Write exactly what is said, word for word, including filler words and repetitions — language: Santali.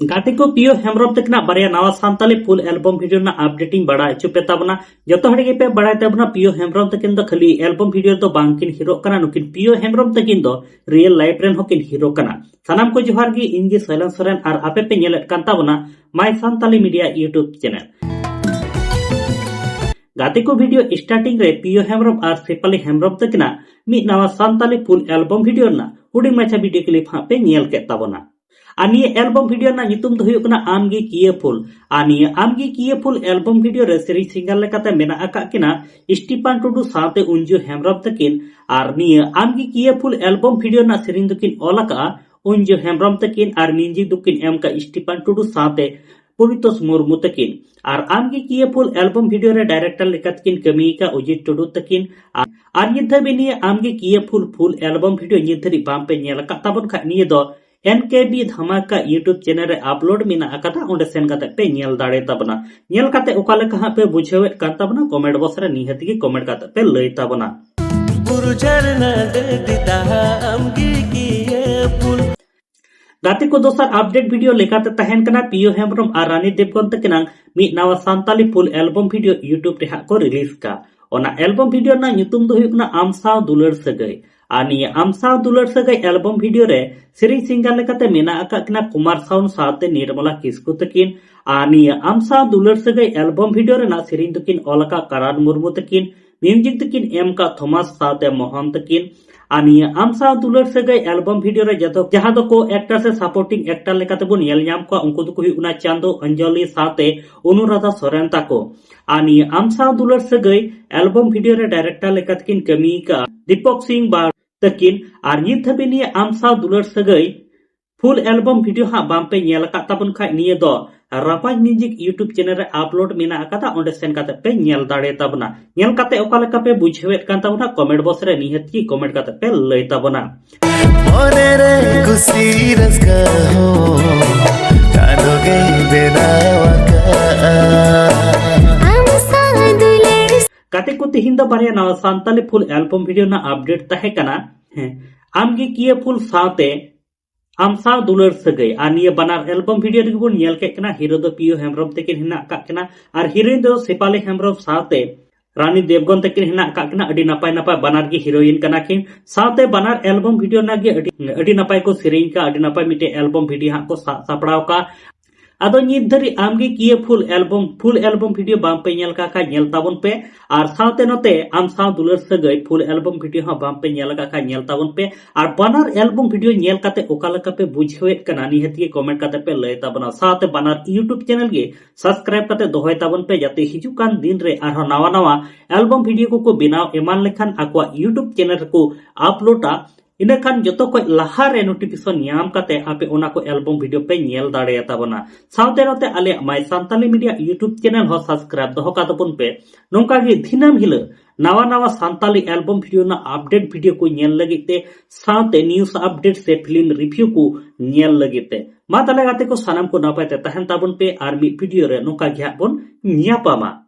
ᱜᱟᱛᱮ ᱠᱚ, ᱯᱤᱭᱳ ᱦᱮᱢᱵᱨᱚᱢ ᱛᱟᱹᱠᱤᱱᱟᱜ ᱵᱟᱨᱭᱟ ᱱᱟᱣᱟ ᱥᱟᱱᱛᱟᱞᱤ ᱯᱷᱩᱞ ᱮᱞᱵᱚᱢ ᱵᱷᱤᱰᱤᱭᱳ ᱨᱮᱱᱟᱜ ᱟᱯᱰᱮᱴ ᱤᱧ ᱵᱟᱲᱟᱭ ᱦᱚᱪᱚ ᱯᱮ ᱛᱟᱵᱚᱱᱟ᱾ ᱡᱚᱛᱚ ᱦᱚᱲ ᱜᱮᱯᱮ ᱵᱟᱲᱟᱭ ᱛᱟᱵᱚᱱᱟ, ᱯᱤᱭᱳ ᱦᱮᱢᱵᱨᱚᱢ ᱛᱟᱹᱠᱤᱱ ᱫᱚ ᱠᱷᱟᱹᱞᱤ ᱮᱞᱵᱚᱢ ᱵᱷᱤᱰᱤᱭᱳ ᱨᱮᱫᱚ ᱵᱟᱝ ᱠᱤᱱ ᱦᱤᱨᱳᱜ ᱠᱟᱱᱟ᱾ ᱱᱩᱠᱤᱱ ᱯᱤᱭᱳ ᱦᱮᱢᱵᱨᱚᱢ ᱛᱟᱹᱠᱤᱱ ᱫᱚ ᱨᱤᱭᱮᱞ ᱞᱟᱭᱤᱯᱷ ᱨᱮᱱ ᱦᱚᱸᱠᱤᱱ ᱦᱤᱨᱳ ᱠᱟᱱᱟ᱾ ᱥᱟᱱᱟᱢ ᱠᱚ ᱡᱚᱦᱟᱨ ᱜᱮ, ᱤᱧ ᱜᱮ ᱥᱚᱭᱞᱚᱱ ᱥᱚᱨᱮᱱ ᱟᱨ ᱟᱯᱮ ᱯᱮ ᱧᱮᱞᱮᱫ ᱠᱟᱱ ᱛᱟᱵᱚᱱᱟ ᱢᱟᱭ ᱥᱟᱱᱛᱟᱞᱤ ᱢᱤᱰᱤᱭᱟ YouTube ᱪᱮᱱᱮᱞ᱾ ᱜᱟᱛᱮ ᱠᱚ, ᱵᱷᱤᱰᱤᱭᱳ ᱥᱴᱟᱨᱴᱤᱝ ᱨᱮ ᱯᱤᱭᱳ ᱦᱮᱢᱵᱨᱚᱢ ᱟᱨ ᱥᱮᱯᱷᱟᱞᱤ ᱦᱮᱢᱵᱨᱚᱢ ᱛᱟᱹᱠᱤᱱᱟᱜ ᱢᱤᱫ ᱱᱟᱣᱟ ᱥᱟᱱᱛᱟᱞᱤ ᱯᱷᱩᱞ ᱮᱞᱵᱚᱢ ᱵᱷᱤᱰᱤᱭᱳ ᱨᱮᱱᱟᱜ ᱦᱩᱰᱤᱧ ᱢᱟᱪᱷᱟ ᱵᱷᱤᱰᱤᱭᱳ ᱠᱞᱤᱯ ᱦᱟᱸᱜ ᱯᱮ ᱧᱮᱞ ᱠᱮᱫ ᱛᱟᱵᱚᱱᱟ᱾ ᱟᱨ ᱱᱤᱭᱟᱹ ᱮᱞᱵᱚᱢ ᱵᱷᱤᱰᱤᱭᱳ ᱨᱮᱱᱟᱜ ᱧᱩᱛᱩᱢ ᱫᱚ ᱦᱩᱭᱩᱜ ᱠᱟᱱᱟ ᱟᱢᱜᱮ ᱠᱤᱭᱟᱹ ᱯᱷᱩᱞ᱾ ᱟᱨ ᱱᱤᱭᱟᱹ ᱟᱢᱜᱮ ᱠᱤᱭᱟᱹ ᱯᱷᱩᱞ ᱮᱞᱵᱚᱢ ᱵᱷᱤᱰᱤᱭᱳ ᱨᱮ ᱥᱮᱨᱮᱧ ᱥᱤᱝᱜᱟᱨ ᱞᱮᱠᱟᱛᱮ ᱢᱮᱱᱟᱜ ᱟᱠᱟᱫ ᱠᱤᱱᱟ ᱥᱴᱤᱯᱟᱱ ᱴᱩᱰᱩ ᱥᱟᱶᱛᱮ ᱩᱱᱡᱩ ᱦᱮᱢᱵᱨᱚᱢ ᱛᱟᱹᱠᱤᱱ᱾ ᱟᱨ ᱱᱤᱭᱟᱹ ᱟᱢᱜᱮ ᱠᱤᱭᱟᱹ ᱯᱷᱩᱞ ᱮᱞᱵᱚᱢ ᱵᱷᱤᱰᱤᱭᱳ ᱨᱮᱱᱟᱜ ᱥᱮᱨᱮᱧ ᱫᱚᱠᱤᱱ ᱚᱞ ᱟᱠᱟᱫᱼᱟ ᱩᱱᱡᱩ ᱦᱮᱢᱵᱨᱚᱢ ᱛᱟᱹᱠᱤᱱ ᱟᱨ ᱢᱤᱣᱡᱤᱠ ᱫᱚᱠᱤᱱ ᱮᱢ ᱟᱠᱟᱫ ᱥᱴᱤᱯᱟᱱ ᱴᱩᱰᱩ ᱥᱟᱶᱛᱮ ᱯᱚᱨᱤᱛᱳᱥ ᱢᱩᱨᱢᱩ ᱛᱟᱹᱠᱤᱱ᱾ ᱟᱨ ᱟᱢᱜᱮ ᱠᱤᱭᱟᱹ ᱯᱷᱩᱞ ᱮᱞᱵᱚᱢ ᱵᱷᱤᱰᱤᱭᱳ ᱨᱮ ᱰᱟᱭᱨᱮᱠᱴᱚᱨ ᱞᱮᱠᱟᱛᱮᱠᱤᱱ ᱠᱟᱹᱢᱤ ᱟᱠᱟᱫ ᱚᱡᱤᱛ ᱴᱩᱰᱩ ᱛᱟᱹᱠᱤᱱ᱾ ᱟᱨ, ᱟᱨ ᱱᱤᱛ ᱫᱷᱟᱹᱵᱤᱡ ᱱᱤᱭᱟᱹ ᱟᱢᱜᱮ ᱠᱤᱭᱟᱹ ᱯᱷᱩᱞ ᱯᱷᱩᱞ ᱮᱞᱵᱚᱢ ᱵᱷᱤᱰᱤᱭᱳ ᱱᱤᱛ ᱫᱷᱟᱹᱵᱤᱡ ᱵᱟᱝ ᱯᱮ ᱧᱮᱞ ᱟᱠᱟᱫ ᱛᱟᱵᱚᱱ ᱠᱷᱟᱡ, ᱱᱤᱭᱟᱹ ᱫᱚ ᱮᱱ ᱠᱮ ᱵᱤ ᱫᱷᱟᱢᱟᱠᱟ YouTube ᱪᱮᱱᱮᱞ ᱨᱮ ᱟᱯᱞᱳᱰ ᱢᱮᱱᱟᱜ ᱟᱠᱟᱫᱟ, ᱚᱸᱰᱮ ᱥᱮᱱ ᱠᱟᱛᱮ ᱯᱮ ᱧᱮᱞ ᱫᱟᱲᱮ ᱛᱟᱵᱚᱱᱟ᱾ ᱧᱮᱞ ᱠᱟᱛᱮ ᱚᱠᱟ ᱞᱮᱠᱟ ᱦᱟᱸᱜ ᱯᱮ ᱵᱩᱡᱷᱟᱹᱣᱮᱫ ᱠᱟᱱ ᱛᱟᱵᱚᱱᱟ, ᱠᱚᱢᱮᱱᱴ ᱵᱚᱠᱥ ᱨᱮ ᱱᱤᱦᱟᱹᱛ ᱜᱮ ᱠᱚᱢᱮᱱᱴ ᱠᱟᱛᱮ ᱯᱮ ᱞᱟᱹᱭ ᱛᱟᱵᱚᱱᱟ᱾ ᱵᱩᱨᱩ ᱡᱷᱟᱨᱱᱟ ᱰᱟᱹᱰᱤ ᱫᱟᱦᱟ ᱟᱢᱜᱮ ᱠᱤᱭᱟᱹ ᱯᱷᱩᱞ᱾ ᱜᱟᱛᱮ ᱠᱚ, ᱫᱚᱥᱟᱨ ᱟᱯᱰᱮᱴ ᱵᱷᱤᱰᱤᱭᱳ ᱞᱮᱠᱟᱛᱮ ᱛᱟᱦᱮᱱ ᱠᱟᱱᱟ ᱯᱤᱭᱳ ᱦᱮᱢᱵᱨᱚᱢ ᱟᱨ ᱨᱟᱱᱤ ᱫᱮᱵᱜᱚᱱ ᱛᱟᱹᱠᱤᱱᱟᱜ ᱢᱤᱫ ᱱᱟᱣᱟ ᱥᱟᱱᱛᱟᱞᱤ ᱯᱷᱩᱞ ᱮᱞᱵᱚᱢ ᱵᱷᱤᱰᱤᱭᱳ YouTube ᱨᱮ ᱦᱟᱸᱜ ᱠᱚ ᱨᱤᱞᱤᱡᱽ ᱠᱟᱜ᱾ ᱚᱱᱟ ᱮᱞᱵᱚᱢ ᱵᱷᱤᱰᱤᱭᱳ ᱨᱮᱱᱟᱜ ᱧᱩᱛᱩᱢ ᱫᱚ ᱦᱩᱭᱩᱜ ᱠᱟᱱᱟ ᱟᱢ ᱥᱟᱶ ᱫᱩᱞᱟᱹᱲ ᱥᱟᱹᱜᱟᱹᱭ᱾ ᱟᱨ ᱱᱤᱭᱟᱹ ᱟᱢ ᱥᱟᱶ ᱫᱩᱞᱟᱹᱲ ᱥᱟᱹᱜᱟᱹᱭ ᱮᱞᱵᱚᱢ ᱵᱷᱤᱰᱤᱭᱳ ᱨᱮ ᱥᱮᱨᱮᱧ ᱥᱤᱝᱜᱟᱨ ᱞᱮᱠᱟᱛᱮ ᱢᱮᱱᱟᱜ ᱟᱠᱟᱫ ᱠᱤᱱᱟ ᱠᱩᱢᱟᱨ ᱥᱟᱣᱩᱱᱰ ᱥᱟᱶᱛᱮ ᱱᱤᱨᱢᱚᱞᱟ ᱠᱤᱥᱠᱩ ᱛᱟᱹᱠᱤᱱ᱾ ᱟᱨ ᱱᱤᱭᱟᱹ ᱟᱢ ᱥᱟᱶ ᱫᱩᱞᱟᱹᱲ ᱥᱟᱹᱜᱟᱹᱭ ᱮᱞᱵᱚᱢ ᱵᱷᱤᱰᱤᱭᱳ ᱨᱮᱱᱟᱜ ᱥᱮᱨᱮᱧ ᱫᱚᱠᱤᱱ ᱚᱞ ᱟᱠᱟᱫ ᱠᱟᱨᱟᱱ ᱢᱩᱨᱢᱩ ᱛᱟᱹᱠᱤᱱ, ᱢᱤᱣᱡᱤᱠ ᱫᱚᱠᱤᱱ ᱮᱢ ᱟᱠᱟᱫ ᱛᱷᱚᱢᱟᱥ ᱥᱟᱶᱛᱮ ᱢᱳᱦᱚᱱ ᱛᱟᱹᱠᱤᱱ᱾ ᱟᱨ ᱱᱤᱭᱟᱹ ᱟᱢ ᱥᱟᱶ ᱫᱩᱞᱟᱹᱲ ᱥᱟᱹᱜᱟᱹᱭ ᱮᱞᱵᱚᱢ ᱵᱷᱤᱰᱤᱭᱳ ᱨᱮ ᱡᱚᱛᱚ, ᱡᱟᱦᱟᱸ ᱫᱚ ᱠᱳ ᱮᱠᱴᱟᱨ ᱥᱮ ᱥᱟᱯᱳᱨᱴᱤᱝ ᱮᱠᱴᱟᱨ ᱞᱮᱠᱟᱛᱮ ᱵᱚᱱ ᱧᱮᱞ ᱧᱟᱢ ᱠᱚᱣᱟ, ᱩᱱᱠᱩ ᱫᱚᱠᱚ ᱦᱩᱭᱩᱜ ᱠᱟᱱᱟ ᱪᱟᱸᱫᱳ, ᱚᱧᱡᱚᱞᱤ ᱥᱟᱶᱛᱮ ᱚᱱᱩᱨᱟᱫᱷᱟ ᱥᱚᱨᱮᱱ ᱛᱟᱠᱚ᱾ ᱟᱨ ᱱᱤᱭᱟᱹ ᱟᱢ ᱥᱟᱶ ᱫᱩᱞᱟᱹᱲ ᱥᱟᱹᱜᱟᱹᱭ ᱮᱞᱵᱚᱢ ᱵᱷᱤᱰᱤᱭᱳ ᱨᱮ ᱰᱟᱭᱨᱮᱠᱴᱚᱨ ᱞᱮᱠᱟᱛᱮ ᱠᱤᱱ ᱠᱟᱹᱢᱤ ᱟᱠᱟᱫᱼᱟ ᱫᱤᱯᱚᱠ ᱥᱤᱝ ᱵᱟᱨ ᱛᱟᱹᱠᱤᱱ᱾ ᱟᱨ ᱱᱤᱛ ᱫᱷᱟᱹᱵᱤᱡ ᱱᱤᱭᱟᱹ ᱟᱢ ᱥᱟᱶ ᱫᱩᱞᱟᱹᱲ ᱥᱟᱹᱜᱟᱹᱭ ᱯᱷᱩᱞ ᱮᱞᱵᱚᱢ ᱵᱷᱤᱰᱤᱭᱳ ᱦᱟᱸᱜ ᱵᱟᱝ ᱯᱮ ᱧᱮᱞ ᱟᱠᱟᱫ ᱛᱟᱵᱚᱱ ᱠᱷᱟᱡ, ᱱᱤᱭᱟᱹ ᱫᱚ ᱨᱟᱯᱟᱡᱽ ᱢᱤᱣᱡᱤᱠ YouTube ᱪᱮᱱᱮᱞ ᱨᱮ ᱟᱯᱞᱳᱰ ᱢᱮᱱᱟᱜ ᱟᱠᱟᱫᱟ, ᱚᱸᱰᱮ ᱥᱮᱱ ᱠᱟᱛᱮ ᱯᱮ ᱧᱮᱞ ᱫᱟᱲᱮ ᱛᱟᱵᱚᱱᱟ᱾ ᱧᱮᱞ ᱠᱟᱛᱮ ᱚᱠᱟ ᱞᱮᱠᱟ ᱯᱮ ᱵᱩᱡᱷᱟᱹᱣᱮᱫ ᱠᱟᱱ ᱛᱟᱵᱚᱱᱟ, ᱠᱚᱢᱮᱱᱴ ᱵᱚᱠᱥ ᱨᱮ ᱱᱤᱦᱟᱹᱛ ᱜᱮ ᱠᱚᱢᱮᱱᱴ ᱠᱟᱛᱮ ᱯᱮ ᱞᱟᱹᱭ ᱛᱟᱵᱚᱱᱟ᱾ ᱢᱚᱱᱮ ᱨᱮ ᱠᱩᱥᱤ ᱨᱟᱹᱥᱠᱟᱹ ᱦᱚᱸ ᱪᱟᱸᱫᱚ ᱜᱮᱭ ᱵᱮᱱᱟᱣ ᱟᱠᱟᱫᱼᱟ᱾ ᱟᱢ ᱥᱟᱶ ᱫᱩᱞᱟᱹᱲ᱾ ᱜᱟᱛᱮ ᱠᱚ, ᱛᱤᱦᱤᱧ ᱫᱚ ᱵᱟᱨᱭᱟ ᱱᱟᱣᱟ ᱥᱟᱱᱛᱟᱞᱤ ᱯᱷᱩᱞ ᱮᱞᱵᱚᱢ ᱵᱷᱤᱰᱤᱭᱳ ᱨᱮᱱᱟᱜ ᱟᱯᱰᱮᱴ ᱛᱟᱦᱮᱸ ᱠᱟᱱᱟ᱾ ᱦᱮᱸ, ᱟᱢᱜᱮ ᱠᱤᱭᱟᱹ ᱯᱷᱩᱞ ᱥᱟᱶᱛᱮ ᱟᱢ ᱥᱟᱶ ᱫᱩᱞᱟᱹᱲ ᱥᱟᱹᱜᱟᱹᱭ᱾ ᱟᱨ ᱱᱤᱭᱟᱹ ᱵᱟᱱᱟᱨ ᱮᱞᱵᱚᱢ ᱵᱷᱤᱰᱤᱭᱳ ᱨᱮᱜᱮ ᱵᱚᱱ ᱧᱮᱞ ᱠᱮᱫ ᱠᱤᱱᱟ, ᱦᱤᱨᱳ ᱫᱚ ᱯᱤᱭᱳ ᱦᱮᱢᱵᱨᱚᱢ ᱛᱟᱹᱠᱤᱱ ᱦᱮᱱᱟᱜ ᱟᱠᱟᱫ ᱠᱤᱱᱟ ᱟᱨ ᱦᱤᱨᱳᱭᱤᱱ ᱫᱚ ᱥᱮᱯᱷᱟᱞᱤ ᱦᱮᱢᱵᱨᱚᱢ ᱥᱟᱶᱛᱮ ᱨᱟᱱᱤ ᱫᱮᱵᱜᱚᱱ ᱛᱟᱹᱠᱤᱱ ᱦᱮᱱᱟᱜ ᱟᱠᱟᱫ ᱠᱤᱱᱟ᱾ ᱟᱹᱰᱤ ᱱᱟᱯᱟᱭ ᱱᱟᱯᱟᱭ ᱵᱟᱱᱟᱨ ᱜᱮ ᱦᱤᱨᱳᱭᱤᱱ ᱠᱟᱱᱟ ᱠᱤᱱ, ᱥᱟᱶᱛᱮ ᱵᱟᱱᱟᱨ ᱮᱞᱵᱚᱢ ᱵᱷᱤᱰᱤᱭᱳ ᱨᱮᱱᱟᱜ ᱜᱮ ᱟᱹᱰᱤ, ᱟᱹᱰᱤ ᱱᱟᱯᱟᱭ ᱠᱚ ᱥᱮᱨᱮᱧ ᱠᱟᱜᱼᱟ, ᱟᱹᱰᱤ ᱱᱟᱯᱟᱭ ᱢᱤᱫᱴᱮᱡ ᱮᱞᱵᱚᱢ ᱵᱷᱤᱰᱤᱭᱳ ᱦᱟᱸᱜ ᱠᱚ ᱥᱟᱵ ᱥᱟᱯᱲᱟᱣ ᱠᱟᱜᱼᱟ᱾ ᱟᱫᱚ ᱱᱤᱛ ᱫᱷᱟᱹᱨᱤᱡ ᱟᱢᱜᱮ ᱠᱤᱭᱟᱹ ᱯᱷᱩᱞ ᱮᱞᱵᱚᱢ, ᱯᱷᱩᱞ ᱮᱞᱵᱚᱢ ᱵᱷᱤᱰᱤᱭᱳ ᱵᱟᱝ ᱯᱮ ᱧᱮᱞ ᱠᱟᱜ ᱠᱷᱟᱡ ᱧᱮᱞ ᱛᱟᱵᱚᱱ ᱯᱮ᱾ ᱟᱨ ᱥᱟᱶᱛᱮ ᱱᱚᱛᱮ ᱟᱢ ᱥᱟᱶ ᱫᱩᱞᱟᱹᱲ ᱥᱟᱹᱜᱟᱹᱭ ᱯᱷᱩᱞ ᱮᱞᱵᱚᱢ ᱵᱷᱤᱰᱤᱭᱳ ᱦᱚᱸ ᱵᱟᱝ ᱯᱮ ᱧᱮᱞ ᱠᱟᱜ ᱠᱷᱟᱡ ᱧᱮᱞ ᱛᱟᱵᱚᱱ ᱯᱮ᱾ ᱟᱨ ᱵᱟᱱᱟᱨ ᱮᱞᱵᱚᱢ ᱵᱷᱤᱰᱤᱭᱳ ᱧᱮᱞ ᱠᱟᱛᱮ ᱚᱠᱟ ᱞᱮᱠᱟ ᱯᱮ ᱵᱩᱡᱷᱟᱹᱣᱮᱫ ᱠᱟᱱᱟ ᱱᱤᱦᱟᱹᱛ ᱜᱮ ᱠᱚᱢᱮᱱᱴ ᱠᱟᱛᱮ ᱯᱮ ᱞᱟᱹᱭ ᱛᱟᱵᱚᱱᱟ᱾ ᱥᱟᱶᱛᱮ ᱵᱟᱱᱟᱨ YouTube ᱪᱮᱱᱮᱞ ᱜᱮ ᱥᱟᱵᱥᱠᱨᱟᱭᱤᱵ ᱠᱟᱛᱮ ᱫᱚᱦᱚᱭ ᱛᱟᱵᱚᱱ ᱯᱮ, ᱡᱟᱛᱮ ᱦᱤᱡᱩᱜ ᱠᱟᱱ ᱫᱤᱱ ᱨᱮ ᱟᱨᱦᱚᱸ ᱱᱟᱣᱟ ᱱᱟᱣᱟ ᱮᱞᱵᱚᱢ ᱵᱷᱤᱰᱤᱭᱳ ᱠᱚᱠᱚ ᱵᱮᱱᱟᱣ ᱮᱢᱟᱱ ᱞᱮᱠᱷᱟᱱ ᱟᱠᱚᱣᱟᱜ YouTube ᱪᱮᱱᱮᱞ ᱨᱮᱠᱚ ᱟᱯᱞᱳᱰᱟ᱾ ᱤᱱᱟᱹᱠᱷᱟᱱ ᱡᱚᱛᱚ ᱠᱷᱚᱡ ᱞᱟᱦᱟ ᱨᱮ ᱱᱳᱴᱤᱯᱷᱤᱠᱮᱥᱚᱱ ᱧᱟᱢ ᱠᱟᱛᱮ ᱟᱯᱮ ᱚᱱᱟ ᱠᱚ ᱮᱞᱵᱚᱢ ᱵᱷᱤᱰᱤᱭᱳ ᱯᱮ ᱧᱮᱞ ᱫᱟᱲᱮᱭᱟᱛᱟ ᱵᱚᱱᱟ᱾ ᱥᱟᱶᱛᱮ ᱱᱚᱛᱮ ᱟᱞᱮᱭᱟᱜ My Santali Media YouTube channel ᱦᱚᱸ ᱥᱟᱵᱥᱠᱨᱟᱭᱤᱵ ᱫᱚᱦᱚ ᱠᱟᱛᱟ ᱵᱚᱱ ᱯᱮ᱾ ᱱᱚᱝᱠᱟ ᱜᱮ ᱫᱤᱱᱟᱹᱢ ᱦᱤᱞᱳᱜ ᱱᱟᱣᱟ ᱱᱟᱣᱟ ᱥᱟᱱᱛᱟᱞᱤ ᱮᱞᱵᱚᱢ ᱵᱷᱤᱰᱤᱭᱳ ᱨᱮᱱᱟᱜ ᱟᱯᱰᱮᱴ ᱵᱷᱤᱰᱤᱭᱳ ᱠᱚ ᱧᱮᱞ ᱞᱟᱹᱜᱤᱫ ᱛᱮ, ᱥᱟᱶᱛᱮ ᱱᱤᱭᱩᱡ ᱟᱯᱰᱮᱴ ᱥᱮ ᱯᱷᱤᱞᱢ ᱨᱤᱵᱷᱤᱭᱩ ᱠᱚ ᱧᱮᱞ ᱞᱟᱹᱜᱤᱫ ᱛᱮ᱾ ᱢᱟ ᱛᱟᱦᱞᱮ ᱜᱟᱛᱮ ᱠᱚ, ᱥᱟᱱᱟᱢ ᱠᱚ ᱱᱟᱯᱟᱭ ᱛᱮ ᱛᱟᱦᱮᱱ ᱛᱟᱵᱚᱱ ᱯᱮ ᱟᱨ ᱢᱤᱫ ᱵᱷᱤᱰᱤᱭᱳ ᱨᱮ ᱱᱚᱝᱠᱟ ᱜᱮ ᱦᱟᱸᱜ ᱵᱚᱱ ᱧᱟᱯᱟᱢᱟ᱾